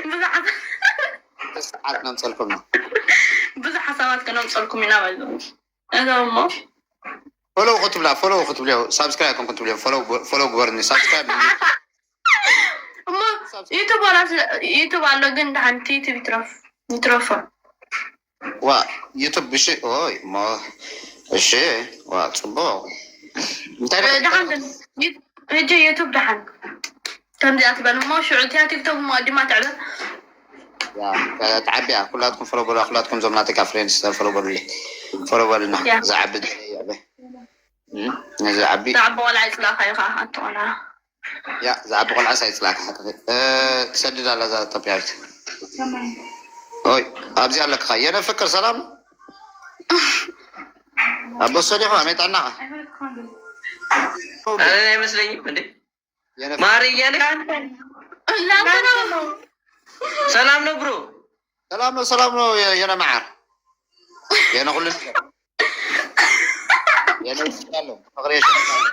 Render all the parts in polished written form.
ብዙሓት ሰዓት ነምፀልኩም ነው። ብዙሕ ሓሳባት ክነምፀልኩም ኢና ማለት እዩ። እዞም እሞ Follow ክትብላ፣ follow ክትብልዮ፣ subscribe ኮን ክትብልዮ፣ follow ግበርኒ፣ subscribe። እሞ YouTube ዋላ YouTube ኣሎ ግን ድሓንቲ YouTube ይትረፍ ይትረፎ። ዋ YouTube ብሽ ኦይ እሞ እሺ ዋ ፅቡቅ እንታይ? ድሓን ግን ሕጂ YouTube ድሓን ከምዚኣ ትበል እሞ ሽዑ እቲያ TikTok እሞ ቀዲማ ትዕበ። ተዓቢያ። ኩላትኩም follow በሉ፣ ኩላትኩም ዞም ናተካ friends follow በሉለይ፣ follow በሉና። ዝዓቢ ይዕበ ነዚ ዓቢ። ዝዓቢ ቆልዓ ይፅላእካ እዩ ከዓ ኣንቲ ቆልዓ። Yeah፣ ዝዓቢ ቆልዓስ ኣይፅላእካ። ትሰድድ ኣላ እዛ ኢትዮጵያዊት። ኦይ ኣብዚ ኣለክኻ የነ ፍቅር፣ ሰላም ኣቦሶ ዲኻ? ኣመይ ጥዕናኻ? ኧረ እኔ አይመስለኝም እንዴ። የነ ማሪ እያለች። ለአንተ ነው። ሰላም ነው bro? ሰላም ነው፣ ሰላም ነው የነ መዓር፣ የነ ኩሉ ነገር፣ የነ ይስቃለሁ፣ ፍቅሪ የሸንቃለሁ።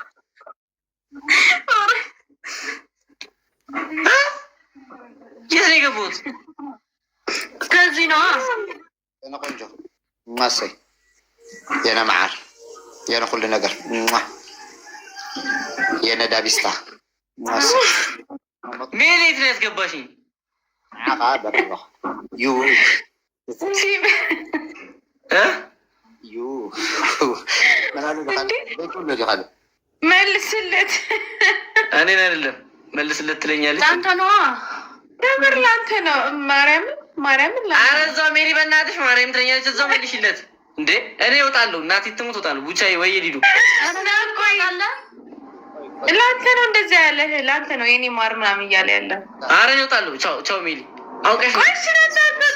የት ነው የገቡት? ከዚህ ነዋ። የነ ቆንጆ ማሰይ፣ የነ መዓር፣ የነ ኩሉ ነገር፣ የነ ዳቢስታ ማሰይ። ሜል የት ነው ያስገባሽኝ? ዓኻ በረለኹ ዩ። እ? ዩ ካልእ። መልስለት። እኔን አይደለም መልስለት ትለኛለች። ለአንተ ነዋ። ከምር ለአንተ ነው። ማርያምን ማርያምን ለአንተ። ኧረ እዛው ሜሪ በእናትሽ ማርያም ትለኛለች። እዛው መልሽለት እንዴ። እኔ እወጣለሁ፣ እናቴ ትሙት እወጣለሁ። ቡቻዬ ወይ ሊዱ። አለ። ለአንተ ነው እንደዚያ ያለህ፣ ለአንተ ነው የኔ ማር ምናምን እያለ ያለ። ኧረ እኔ እወጣለሁ። ቻው ቻው ሜሊ፣ አውቀሽ ነው። ቆይ እሺ፣ ነበር።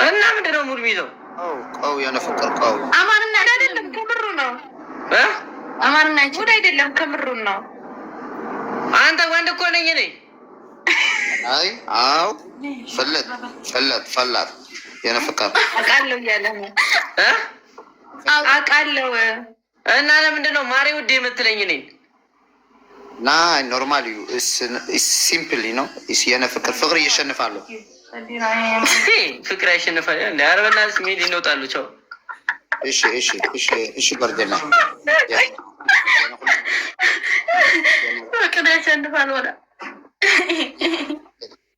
እና ምንድን ነው mood የሚይዘው? ቀው የነ ፍቅር ቀው። አማርኛ። አይደለም፣ ከምሩ ነው። እ? አማርኛ አይችልም። Mood አይደለም፣ ከምሩ ነው። አንተ ወንድ እኮ ነኝ እኔ። አይ አው ፈለጥ ፈለጥ ፈላጥ የነ ፍቅር። አውቃለሁ እያለ ነው። እ? አውቃለሁ። እና ለምንድን ነው ማሬ ውዴ የምትለኝ እኔን? ና normal እዩ፣ simple ነው የነ ፍቅር፣ ፍቅር እየሸንፋለሁ። ፍቅር ያሸንፋል። ኧረ በእናትሽ ሜሊ እንወጣለሁ። ቻው። እሺ እሺ እሺ እሺ ጎርደና። ፍቅር ያሸንፋል። ወላ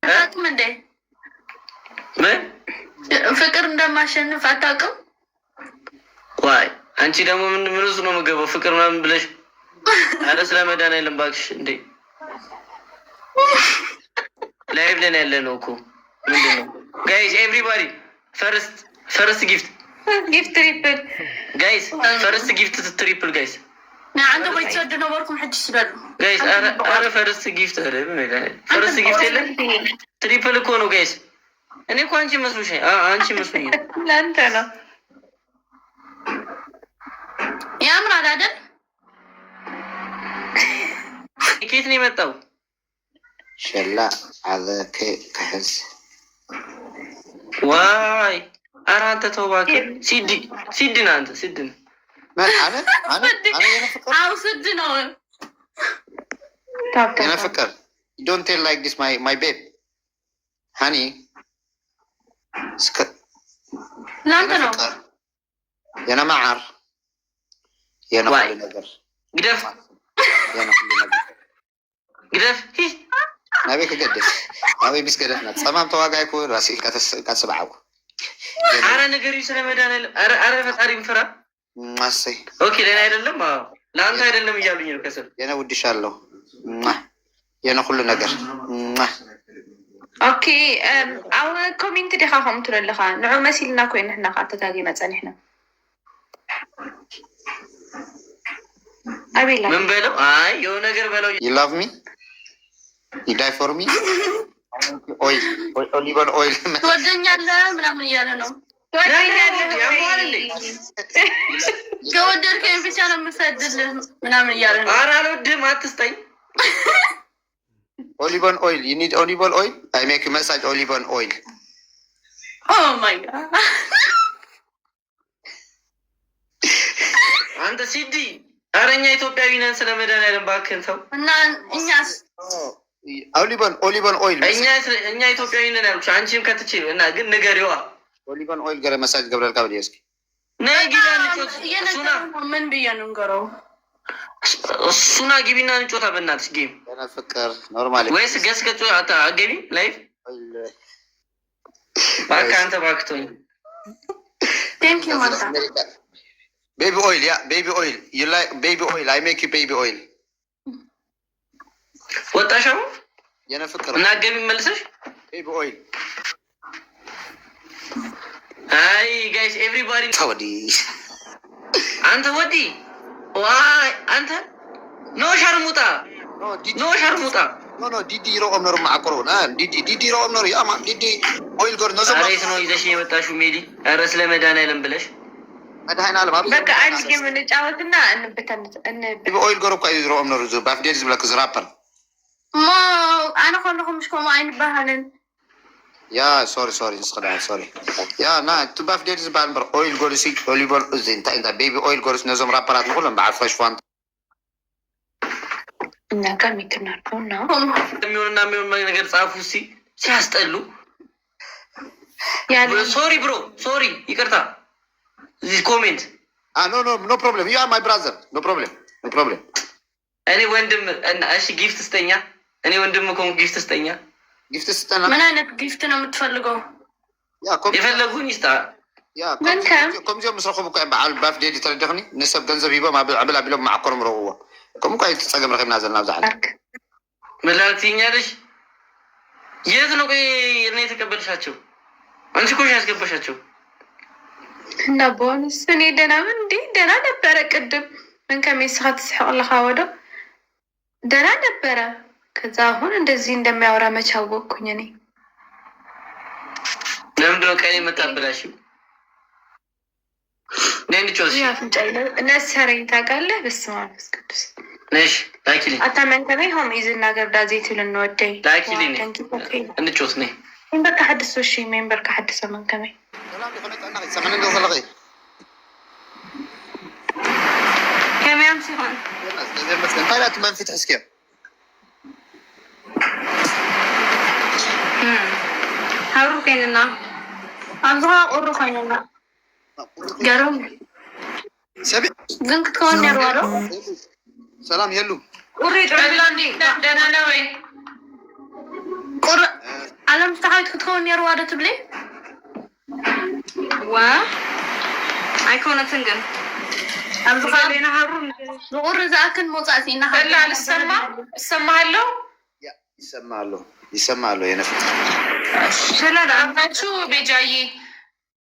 አታውቅም እንዴ? ምን? ፍቅር እንደማሸንፍ አታውቅም? ዋይ አንቺ ደግሞ ምን ምን ውስጥ ነው የምገባው? ፍቅር ምናምን ብለሽ። ኧረ ስለ መድኃኒዓለም እባክሽ እንዴ፣ live ላይ ያለ ነው እኮ፣ ምንድን ነው? Guys, everybody, first gift. Gift triple. Guys, first gift triple, guys. ንዓንተ ወይ ትሰዱ ነበርኩም፣ ሕጂ ስደሉ። Guys፣ ኧረ first gift፣ ኧረ first gift የለም፣ triple እኮ ነው guys። እኔ እኮ አንቺ መስሎሽ፣ አንቺ መስሎኝ። ለአንተ ነው። ያምራል አይደል? ከየት ነው የመጣው? ሸላ ዓዘከ ክሕዝ። ዋይ ኧረ አንተ ተው እባክህ። ሲዲ ሲድ ነህ አንተ፣ ሲድ ነህ። መን? ኣነ ኣነ ኣነ የነ ፍቅር? አው ስድ ነው። የነ ፍቅር፣ don't tell like this, my babe, honey. ለአንተ ነው። የነ መዓር፣ የነ ዋይ። ኩሉ ነገር። ግደፍ። የነ ኩሉ ነገር። ግደፍ። ናበይ ክገድፍ? ናበይ ምስ ገደፍና ፀማም ተዋጋይኩ ራሲ ካስበዓኩ። አረ ንገሪው ስለ መድኃኒዓለም። ኧረ ኧረ ፈጣሪ ፍራ። ማሰይ። Okay ለእኔ አይደለም፣ አዎ ለአንተ አይደለም እያሉኝ ነው ከስር። የነ ውድሻለሁ፣ የነ ኩሉ ነገር። Okay፣ ኣብ comment ዲኻ ከምኡ ትብል ኣለኻ? ንዑ መሲልና ኮይኑ ንሕና ከዓ ተጋጊና ፀኒሕና ኣበይላ። ምን በለው? አይ የሆነ ነገር በለው። You love me, you die for me, oil, olive oil. ትወደኛለህ ምናምን እያለ ነው። ትወደኛለህ ያሟል እንዴ? ወይ? ከወደድከኝ ብቻ ነው የምሰድልህ ምናምን እያለ ነው። ኧረ አልወድህም፣ አትስጠኝ። Olive oil, you need olive oil, I make massage olive oil. Oh my God. አንተ ሲዲ፣ ኧረ እኛ ኢትዮጵያዊ ነን። ስለ መድኃኒዓለም እባክህን ተው። እና እኛስ? Oliven oliven oil. እኛ ኢትዮጵያዊ ነን ያልኩሽ፣ አንቺም ከትችል እና ግን ንገሪዋ። Oliven oil ገረ መሳጅ ገብረልካ ብልየ እስኪ። ነይ ግቢ እንጮት። ሱና። ምን ብዬ ነው ንገረው? ሱና ግቢና እንጮታ በእናትሽ game። የኔ ፍቅር normal። ወይስ ገስገጭ አገቢ live? እባክህ አንተ እባክህ ተወኝ። Thank you ማርታ። Baby oil, yeah, baby oil. You like baby oil? I make you baby oil. ወጣሽ አሁን? የኔ ፍቅር። እና ገቢ መልሰሽ። Baby oil. አይ guys, everybody. ተወዲ። አንተ ወዲ ዋይ አንተ no ሸርሙጣ። No ሸርሙጣ። No, ዲዲ ይረኦም ነሩ ማዕቆሮ ዲዲ ዲዲ ይረኦም ነሩ ያማ ዲዲ oil ገር ነዞም። ኧረ የት ነው ይዘሽ የመጣሽው ሜሊ? ኧረ ስለ መድኃኒዓለም ብለሽ። መድኃኒዓለም ኣብ። በቃ አንድ game እንጫወትና እንብተን። Baby oil ገር እኳ እዩ ዝረኦም ነሩ ባፍዴድ ዝብለክ ዝራፐር። እሞ ኣነ ከለኹ ምሽ ከምኡ ኣይንበሃልን። Yeah, sorry, sorry, ንስኸ sorry. Yeah, ና እቲ ባፍዴድ ዝበሃል እምበር oil ገሩሲ oliven እዚ እንታይ እንታይ baby oil ገሩሲ ነዞም ራፐራት ንኩሎም በዓል ፍሬሽ ፋንታ። እኛ ጋር የሚትናርገው እና የሚሆንና የሚሆን ነገር ጻፉ እስኪ ሲያስጠሉ። Sorry bro, sorry, ይቅርታ። እዚህ comment። No, no, no problem. You are my brother. No problem, no problem. እኔ ወንድም እና እሺ gift ስጠኛ። እኔ ወንድም ከሆንኩ gift ስጠኛ። Gift ስጠና። ምን አይነት gift ነው የምትፈልገው? Yeah. የፈለጉን ይስጣ። Yeah. መን ከም? ከምዚኦም ምስ ረኸቡ እኳ በዓል ባፍዴድ ተረዲኽኒ ንሰብ ገንዘብ ሂቦም ዕብል ኣቢሎም ማዕኮሮም ረኽብዎ። ከምኡ እኳ እዩ ፀገም ረኪብና ዘለና ኣብዛ ዓዲ። አርክ። ምላክ ትይኛለሽ። የት ነው ቆይ እኔ የተቀበልሻቸው? አንቺ እኮ ነሽ ያስገባሻቸው። እና ቦንስ እኔ ደህና ምን እንዴ ደህና ነበረ ቅድም። ምን ከሜስኻ ትስሕቅ ኣለኻ ወዶ ደህና ነበረ። ከዛ አሁን እንደዚህ እንደሚያወራ መች አወቅኩኝ እኔ። ለምንድን ነው ቀኔ የምታበላሽው? ነይ እንጫወት። ይህ አፍንጫ ነሰረኝ ታውቃለህ። በስመ አብ ወመንፈስ ቅዱስ። ነሽ ላኪልኝ። ኣታ መንከመይ ከምኡ እዩ ዝናገር ዳ ዘይትብል እንወደይ። ላኪልኝ፣ እንጫወት ነይ። Member ካሓድሶ እሺ member ካሓድሶ መንከመይ። ሰላም ዲኸመይ ጥዕና ሰምዐኒ ዶ ዘለኺ? ከመይ ኣምሲኹን? እንታይ ዳ እቲ መንፊት ሕዝክዮ? ሃብሩ ኮይንና ኣብዚ ከዓ ቁሪ ኮይኑና ገሮም። ሰብ። ግን ክትከውን ነርዋ ዶ? ሰላም የሉ። ቁሪ ደህና ነህ ወይ? ቁሪ ዓለም ዝተሓዊት ክትከውን ነርዋ ዶ ትብሊ? ዋ ኣይኮነትን ግን። ኣብዚ ከዓ ብቁሪ ዝኣክል መውፃእቲ ኢና። ላ ልሰማ እሰማሃለሁ። ይሰማሉ ይሰማሉ የኔ ፍቅር። ናችሁ ቤጃዬ።